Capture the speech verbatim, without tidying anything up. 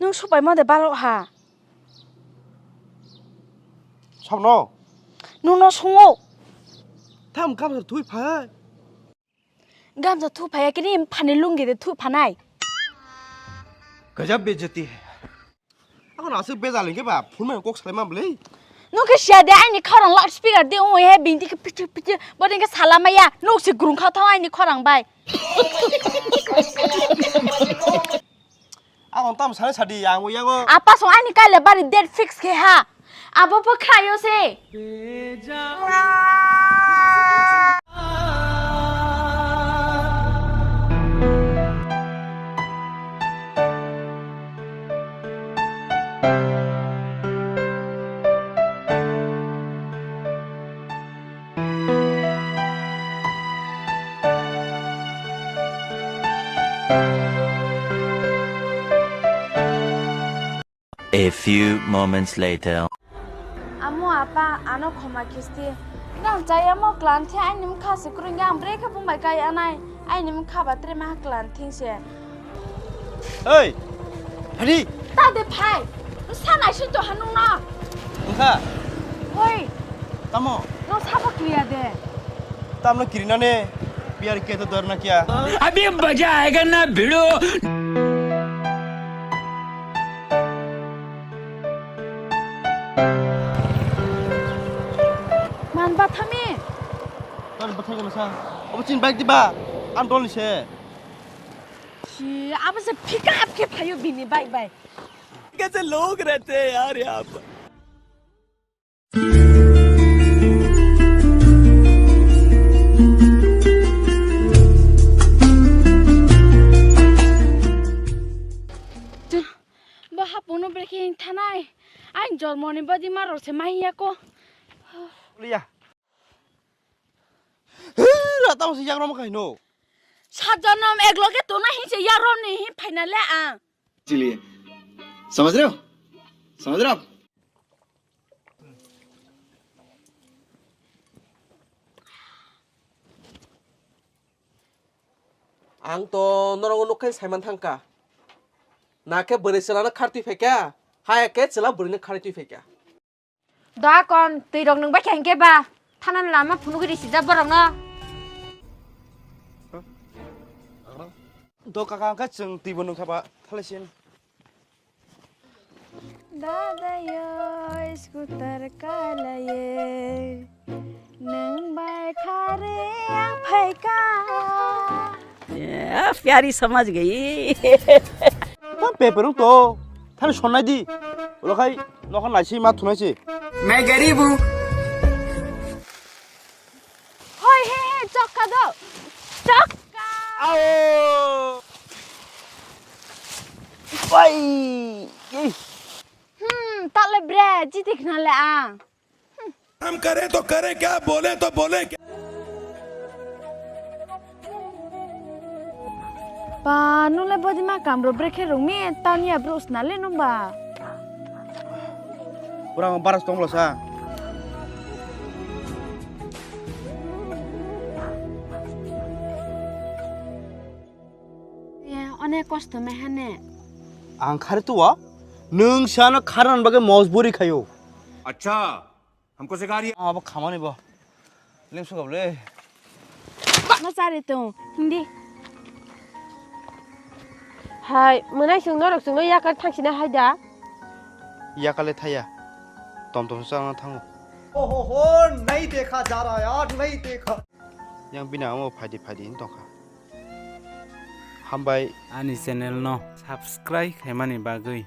Nwng supai ma de balok ha. Sabno? Nwng no sungo. Tham kam sa thui phai. Gamsa thu phaiya kini phani lungi de thu phanai. Gajab bejati hai. Ako na asuk bejal hingke ba phun mai kok salai ma bwlai. Nwng khe siya de aini khorang loudspeaker de ongoi he bini dike pitir pitir bo dike sala maya nwng se grung kha thang aini khorang bai. Ako tam sare sadi yang bo yago. Apa song aini kaile bari date fix khe ha. Abo bo khayo se. A few moments later. Amo apa, ano khoma khisti. Nang chaya mo klan the aini mkha se krung yang bre khe bumbai kai anai. Aini mkha ba tre ma klan thing se. Oi, Hari. Ta de phai. Sa nai si to hanung no. Mkha. Oi. Tamo. No sabo kliya de. Tamno kirinane, pyar kiya to dar na kya? अभी मजा आएगा ना भिड़ो। Man bathami. Tan bathai kalo sa. Obo chin bike di ba. Am dol ni se. Si, abo se pick up khe phayo bini bike bai. कैसे लोग रहते हैं यार यहाँ पर। Bo hapungno brekhe hing thanai. Ain jormoni badi ma rose mai yako. Liya. Hei, ra tamo si yagramo kaino. Sat jonom ek loge tona hinse yaroni hin phaina le ang. इसीलिए समझ रहे हो समझ रहे हो आप? Ang to norok nukhe saiman thangkha. Nakhe bwrwi chwlano khartwi phaikha, haya khe chwla bwrwino khartwi phaikha. Da kon, twi rok nwng bai kha hinkhe ba. Thanani lama phunugwi risi jak borok no. Do kaka hwnkhe chwng twi bo nung kha ba, thalai sin. Dada yo scooter kalaye, nwng bai khare ang phaikha. ए, प्यारी समझ गई। Tam paper to, thani sonnai di. Ulo khai nokha naisi ma thunaisi. मैं गरीब हूँ। Hoi he he chokka do. Chokka. Ao. Pai. Hmm, tale bre, jitik na le ang. हम करें तो करें क्या, बोले तो बोले क्या? Pa, nule bodi ma kamro brekhe rungmi, tania bro snale nungba. Pura ang baras tonglo sa. Onek kosto mai hane. Ang khari tuwa, nung sana kharan bagwi mojburi khayo. अच्छा। हमको सिखा रही है। Abo khamani bo. Lim sukab le. Ma chari tong, hindi. Hai, mwnai chwng norok chwngno yakar thangsina hai da? Yakar le thaya. Tom tom chwngno thango. ओहो हो, नहीं देखा जा रहा यार, नहीं देखा। Yang bini amo phaidi phaidi hin tongkha. Hambai. Ani channel no subscribe khaimani bagwi.